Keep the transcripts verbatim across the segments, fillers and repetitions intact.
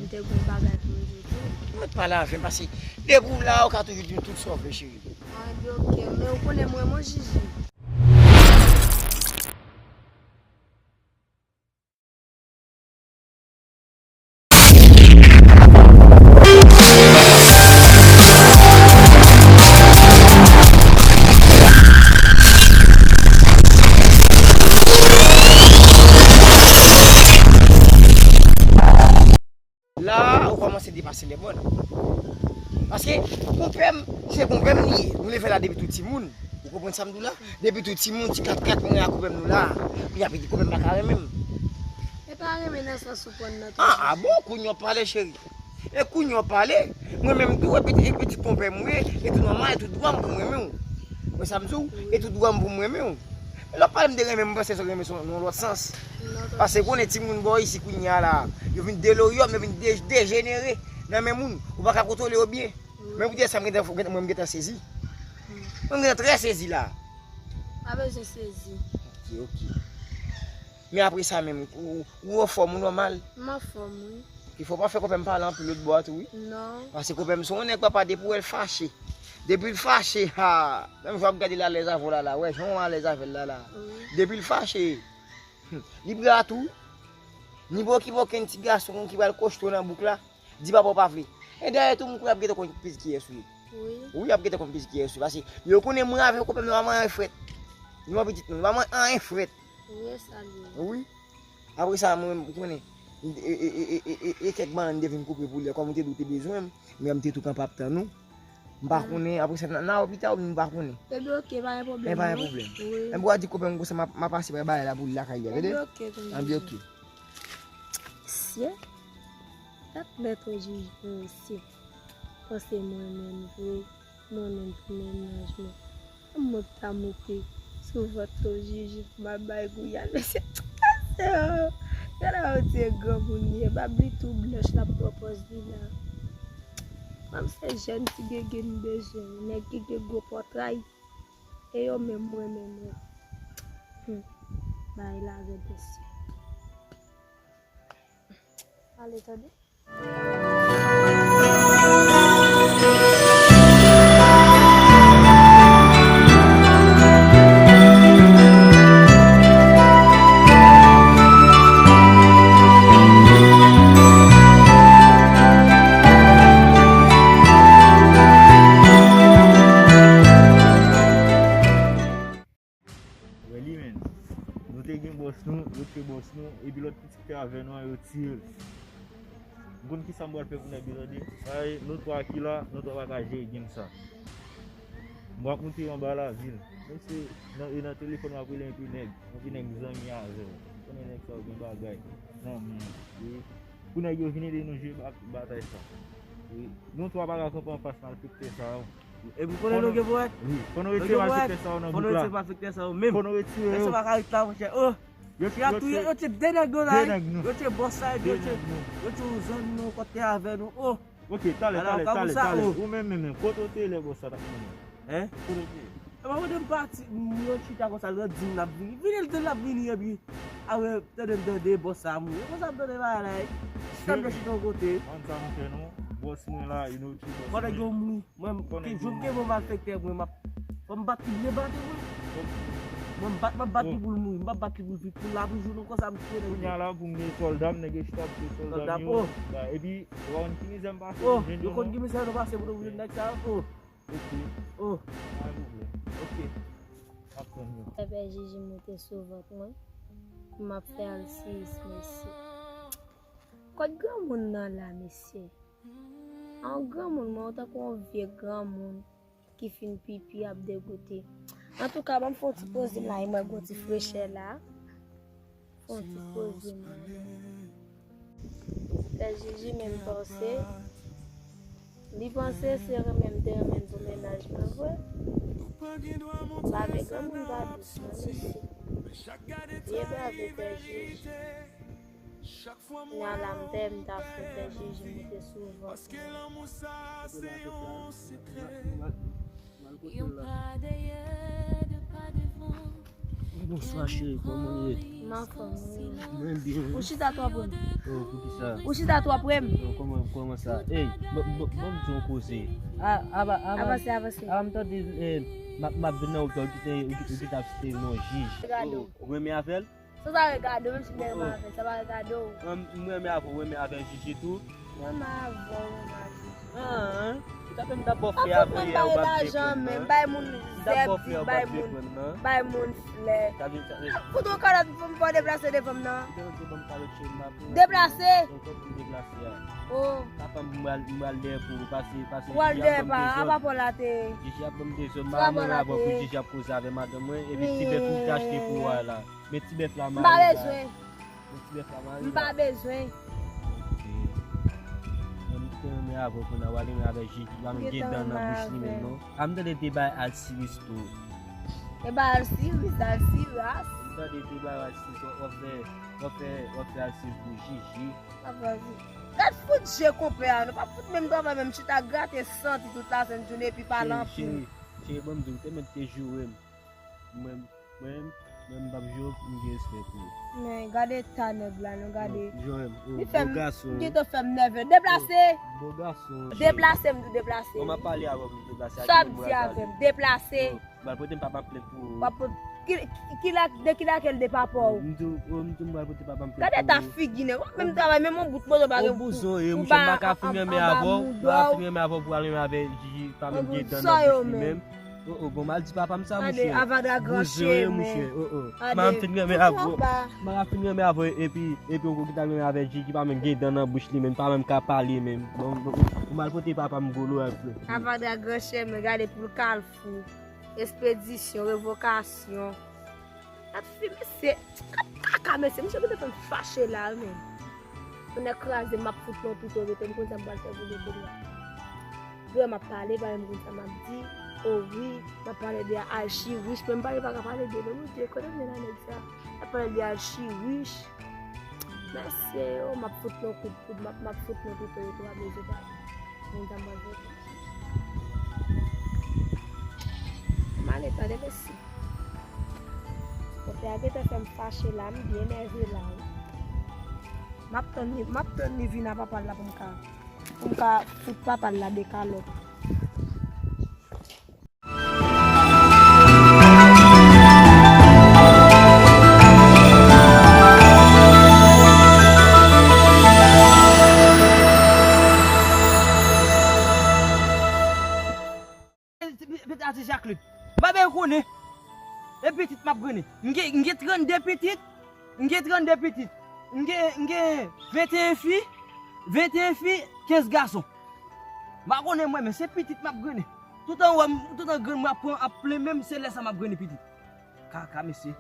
Te gen bagay pou m di tou. Mwen pale avè m, paske depi w la, ou ka toujou di m tout sa w vle, cheri. An, ebyen, oke, men ou konnen mwen, mwen Jiji. La, ou kòmanse depase lèbòn. Paske konpè m, se konpè m li ye. Nou leve la depi tou timoun. Ou konprann sa m di w la? Depi tou timoun, ti kat kat mwen ak konpè m nou la. Li ap di konpè m pa ka renmen m. E pa renmen nan sans ou pran nan tou. Ah, ah bon, kounye w pale, cheri. E kounye w pale, mwen menm tou, e pitit, e pitit konpè m mwen ye, e tou nòmal, e tou dwa m pou m renmen w. Mwen sa m di w, e tou dwa m pou m renmen w. Lè w pale m de renmen, m panse se renmen se nan yon lòt sans. Paske konnen timoun bò isi kounye a la, yo vin deloryòm, yo vin de-, dejenere nan men moun. Ou pa ka kontwole yo byen. Men pou di sa, m gentan, mwen m gentan sezi. Mwen m gentan trè sezi la. Pa bezwen sezi. Ok, ok. Men apre sa menm, ou, ou anfòm, ou nòmal? M anfòm, wi. Ki fò pa fè konpè m pale anpil lòt bò a tou, wi. Non. Paske konpè m se yon nèg papa, depi w wè l fache. Depi l fache, ha! Menm jan w ap gade l alèz avè w la, la, wè, jan w alèz avè l la, la. Wi. Depi l fache, hmm, li bra tou. Ni bo ki bo kenn ti gason ki pral kochte w nan bouk la. Di papa w pa vle. E dayè tou, m kwè y ap gentan konn pitit kiyès ou ye. Wi. Wi, y ap gentan konn pitit kiyès ou ye. Paske yo konnen mwen avè w, konpè m, nou pa manyen frèt. Nou pa pitit, nou pa manyen anyen frèt. Wi, e sa l ye. Wi. Apre sa, mwen, ou konnen, e, e kèk bannann m te vin koupe pou li, kòm ou te di w te bezwen m, men m te tou kanpe ap tann ou. M pa konnen, apre sa, nan, nan lopital, m pa konnen. Ebyen, oke, pa gen pwoblèm, non. Men pa gen pwoblèm. Wi. Ebyen, w a di konpè m konsa, m a, m a pase bay bagay la pou li lakay li a, tande? Ebyen, oke, tonton. Ebyen, oke. Mesye, dat mèt o jiji pou mesye. Panse mwen menm vre, mwen menm pou mennaj mwen. Mwen ta moute sou vant o jiji pou m al bay Gouyad, mesye. Mesye, o, gade yon ti granmoun li ye, bab li tou blanch, l ap pran pòz li la. Mwen se jèn ti gege m bezwen, nèg gege gwo pòtray. E yo menm mwen menm mwen. Hmm. Bay la gen dosye. Ale tande. Wè li menm. Nou te gen bòs nou, yo te bòs nou, epi lòt pitit te avè nou an, yo tiye l. M konn kisa m pral fè pou nèg yo tande. Ay, nou twa ki la, nou twa pa ka jere gang sa. M ap moute anba lavil. Menm si nan, e nan telefòn m ap rele yon pi nèg, yon pi nèg zanmi avè w. M konnen nèg sa yo gen bagay nan men yo. Pou nèg yo vin ede nou jwe ba-, batay sa. Wi. Nou twa pa ka kanpe anfas malfektè sa yo. Epi konnen nou gen pwòt. Wi. Fò nou retire malfektè sa yo nan bouk la. Fò nou retire malfektè sa yo menm. Fò nou retire yo. Mesye pa ka ret la, monchè. Oh! Yo te ap touye, yo te de nèg yo la, wi. Yo te bòs sa, epi yo te, yo te yon zòn nou, kote avè nou. Oh! Ok, talè, talè, talè, talè. Ou menm, menm, menm. Kote w te lè bòs sa t ap mennen? Hein? Kote w te ye? E pa mande m pati, m ret chita konsa, l ret di m l ap vini. Vini, l di l ap vini, epi apre, tande m tande bòs sa a mouri. E konsa m tande bagay la, e. Chita m te chita yon kote. Konn sa nou fè nou, bòs mwen la, you know, ti bòs mwen. Pandan yo mouri, mwen, ke jwenn ke bon malfektè mwen, m ap, fò m bat li byen bat, mwen. Mwen, m bat, m ap bat li pou l mouri, m p ap bat li pou l viv, pou l la pou jou, non, konsa m tiye nèg yo. Kounye a la, pou m gen sòlda m, nèg yo chita ap tiye sòlda m yo. Epi, ou pa konn ki mizè m pase pou m jwenn yo, non. Oh, yo konn ki mizè nou pase pou nou jwenn nèg sa yo, oh. Ok. Oh. Pa gen pwoblèm. Ok. M ap tann yo. Pè Jiji moute sou vant mwen. M ap fè al siyis, mesye. Kot granmoun nan la, mesye? A yon granmoun, mwen, ou tankou yon vye granmoun ki fin pipi ap degoute. Antouka, ban m fè yon ti poze m la, e mwen gon ti frechè la. Fè yon ti poze m la. Pè Jiji menm panse, li panse se renmen m te renmen l pou mennaj mwen vre. Bagay granmoun pa dous non, mesye. Byen bravo, Pè Jiji. Nan la m pè, m ta fè Pè Jiji moute sou vant. Yon pa dèyè, de pa devan. Bonswa cheri, kòman w ye? M anfòm, wi. Mwen byen. Ou chita twò pre m. Oh, poukisa? Ou chita twò pre m. Oh, kòman, kòman sa? Ey, ban m di yon koze. Avanse, avanse. Avan m tande, eh, m ap vin nan wout la, ou kite, ou kite ap site non jij. Ou renmen avè l? Sa sa regade w, menm si m te renmen avè l, sa pa regade w. M renmen avè w, ou renmen avè Jiji tou? Renmen avè w, renmen avè Jiji. Ah, ou ta fè m ta bò frè avè w yè, ou pa vle pran nan. Bay moun zèb, bay moun, bay moun flè. Fout yon kalòt pou m fè w deplase devan m nan. Deplase? Oh. Papa m, m pral, m pral dèyè pou ou, pase, pase. Ou pral dèyè pa, apa pò la te. Jiji ap ban m dezòd, m pa renmen avè w pou Jiji ap koze avè madanm mwen, epi ti bèf ou te achte pou w la. Men ti bèf la mare la. M pa bezwen. Men ti bèf la mare la. M pa bezwen. Ok. Mwen m te renmen avè w kounye a, w al renmen avè Jiji, pa menm gen dan nan bouch li menm non. A m tande te bay Alsiris tou. E bay Alsiris, Alsiras. M tande te bay Alsiris, w ap fè, w ap fè, w ap fè Alsiris pou Jiji. Gad fout je konpè a, nou pa fout menm travay menm chita grate santi tout lasent jounen epi pale anpil. Cheri, cheri, ban m di w, te mèt te joure m. Mwen, mwen, mwen m p ap joure w, m gen respè pou ou. Men, gade eta nèg la, non, gade. Joure m, oh, beau garçon. Li gentan fè m nève. Deplase! Beau garçon, cheri. Deplase, m di w deplase. Bon, m ap pale avè w pou m deplase. Sa w ap di avè m? Deplase. M pral pote m papa m plent pou ou. W ap pot-, ki, ki, ki la, de ki lakèl de papa w? M di w, m di w m pral pote papa m plent pou ou. Gade eta figi nèg. W ap menm travay, menm yon bout moto pa gen pou, pou ba anba mouda w. M pa ka fin renmen avè w, m pa ka fin renmen avè w pou al renmen avè Jiji, pa menm gen dan nan bouch li menm. Oh, oh, bon, m al di papa m sa, mouche. Gade, avadra gran chemen. Mouche, oh, oh. M pa fin renmen avè w. M pa fin renmen avè w, epi, epi ou ki t al renmen avè Jiji, pa menm gen dan nan bouch li menm, pa menm ka pale menm. Bon, bon, bon, m al pote papa m golo ak flè. Avadra gran chemen, gade pou l kalfou. Espedisyon, revokasyon. Gad fi, mesye. Gad kaka, mesye. Misye gentan fè m fache la, wi, menm. Tonnè kraze, m ap fout non touto rete, m konn sa m pral fè pou depo la. Vrè, m ap pale, pa menm konn sa m ap di. O wi, m ap pale de Alchi Rich, men m pa, pa ka pale de non, Bondye, kote m ye la, nèg sa? M ap pale de Alchi Rich. Mesye, o, m ap fout non kout poud, m ap, m ap fout non touto rete, w ap bezwen pale. Moun sa mwen vote. M ale tande mesye. Konpè a gentan fè m fache la, m byen nève la, wi. M ap tann li, m ap tann li vin a papa l la pou m ka, pou m ka fout papa l la de kalòt. Pitit atis Jacqueline. M pa bezwen konnen. E pitit m ap grennen. M gen, m gen trannde pitit. M gen trannde pitit. M gen, m gen venteyen fi. Venteyen fi, kenz gason. M pa konnen mwen, men se pitit m ap grennen. Toutan wè m, toutan grenn mwen ap pran, ap plen menm, se lè sa m ap grennen pitit. Kaka, mesye.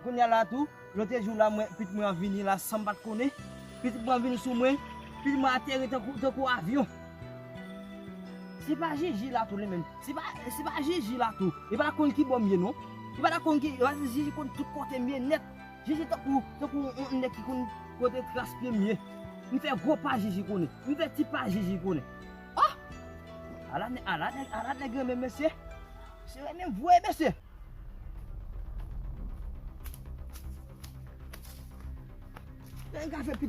Kounye a la tou, lòt jou la, mwen, pitit mwen an vini la san m pa t konnen. Pitit mwen an vini sou mwen. Pitit mwen ateri tankou, tankou avyon. Se pa Jiji la tou, li menm. Se pa, se pa Jiji la tou. Li pa konn ki bò m ye, non. Li pa ta konn ki, Jiji konn tout kote m ye nèt. Jiji tankou, tankou yon, yon nèg ki konn kote tras pye m ye. M fè gwo pa Jiji konnen. M fè ti pa Jiji konnen. Oh! Ala nè-, ala nèg, ala nèg renmen mesye. Se renmen vre mesye.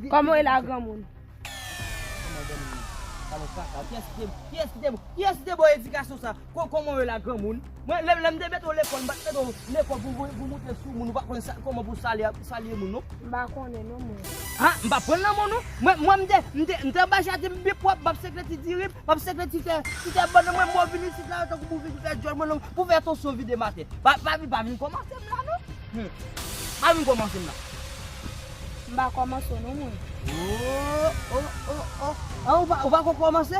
Kòman w ye la, granmoun? Kòman granmoun? Talon kaka. Kiyès ki te, kiyès ki te, kiyès ki te ba w edikasyon sa? Kò-, kòman w ye la, granmoun? Mwen, lè, lè m te mete w lekòl, m pa t mete w lekòl pou, pou, pou moute sou moun, ou pa konn sa, kòman pou salye, salye moun, non? M pa konnen, non, mwen. Ha? M pa pran nan men w, non. Mwen, mwen, m te, m te, m te anba jaden, m byen pwòp, m ap sekle ti diri, m ap sekle ti tè, ti tè bannann mwen, mwen vin isit la, tankou pou vin fè djòl mwen, non, pou fè tansyon vide m atè. Pa, pa, pa vin kòmanse m la, non. Hmm. Pa vin kòmanse m la. M pa kòmanse w non, mwen. Oh, oh, oh, oh. Ah, ou pa, ou pa ko kòmanse?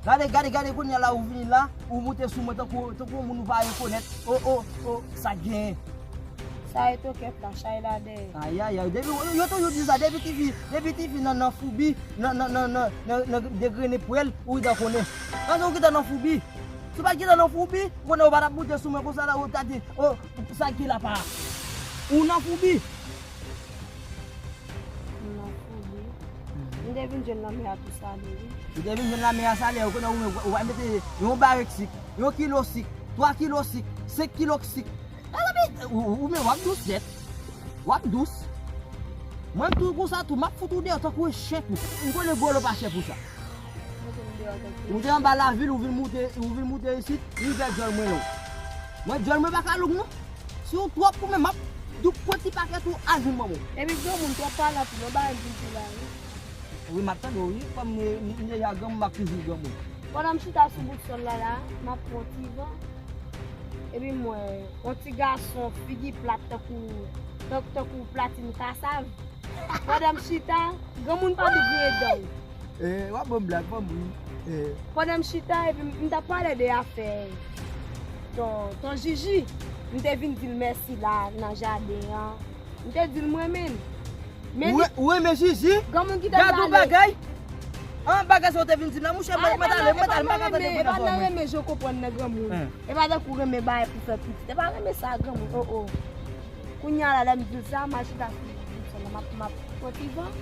Gade, gade, gade, kounye a la, ou vini la, ou moute sou mwen tankou, tankou yon moun ou pa rekonèt. Oh, oh, oh, sa k genyen? Sa e tokèt la, chay la dèyè. Ayayay, depi, yo toujou di sa, depi tifi, depi tifi nan, nan foubi, nan, nan degrennen pwèl, ou gentan konnen. Pandan ou gentan nan foubi, si w pa t gentan nan foubi, ou konnen ou pa t ap moute sou mwen konsa la, ou ta di, oh, sa ki la pa. Ou nan foubi. M nan foubi. M te vin jwenn lanmè a tou sale, wi. Ou te vin jwenn lanmè a sale, ou konnen ou, ou va mete yon barèk sik, yon kilo sik, twa kilo sik, senk kilo sik. Mezanmi, Ou, ou, ou men w ap dous nèt. W ap dous. Mwen tou konsa tou, m ap fout ou deyò tankou yon chen tou. M konnen golo pa chè pou sa. Ou te anba lavil, ou vin moute, ou vin moute isit, ou fè djòl mwen yo. Mwen djòl mwen pa ka long non. Si ou twòp ou menm, m ap douk pran ti pakèt ou al jwenn manman w. Epi granmoun twòp pale anpil, yon bagay m vin di la wi. Wi, m ap tande w wi, kòm m, m, m deja granmoun, m ap toujou granmoun. Pandan m chita sou bout sòl la la, m ap pran ti van. Epi m wè yon ti gason figi plat tankou, tan- tankou platin kasav. Pandan m chita, granmoun pa dwe griyen dan w. Eh, w ap ban m blag, ban m ri. Eh. Pandan m chita, epi m, m t ap pale de afè ton, ton Jiji. M te vin di l mèsi la nan jaden an. M te di l m renmen l. Men Ou, li re- ou renmen Jiji? Granmoun ki te Gad yon pale. Bagay. An bagay sa w te vin di m la, mouche, mwen, mwen t ale, mwen t ale, m pa ka tande, mwen t ale. E pa nan renmen, e pa nan renmen, je konprann nan granmoun. Hein. E pa tankou renmen bagay pou fè pitit. E pa renmen sa, granmoun. Oh, oh. Kounye a la, lè m di l sa, m al chita sou, sou, sou, m ap, m ap pran ti van.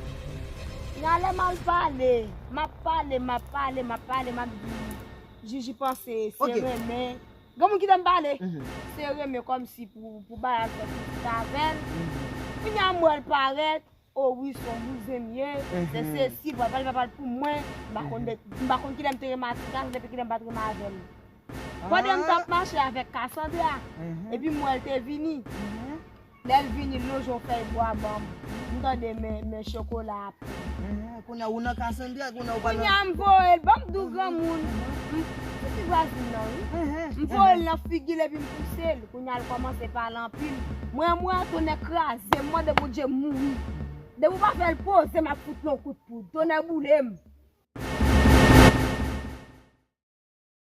Kounye a, lè m al pale, m ap pale, m ap pale, m ap pale, m ap di, Jiji panse se Ok. renmen. Granmoun kite m pale. Mhm. Se renmen kòmsi pou, pou bagay fè pitit avè l. Mhm. Kounye a, m wè l parèt. O wi, se yon bouzen m ye. Se Mhm. sesi, pral pale, pral pale pou mwen. M pa konn de, m pa konn kilè m te renmen Atika, depi kilè m pa t renmen avè l. Pandan m t ap Ah. mache avèk Cassandra, Mhm. epi m wè l te vini. Mhm. Lè l vini, l lonje yon fèy bwa ban m. M tande men, men chokola ap. Mhm. Kounye a, ou nan Cassandra, kounye a, ou pa Kounye nan a, m voye l, ban m di w granmoun. M, m, se ti vwazin nan, wi. Mhm. M voye l nan figi l epi m pouse l. Kounye a, l kòmanse pale anpil. Mwen, mwen, tonnè kraze m, mande Bondye m mouri. Depi w pa fè l poze, m ap fout l yon kout poud. Tonnè boule m.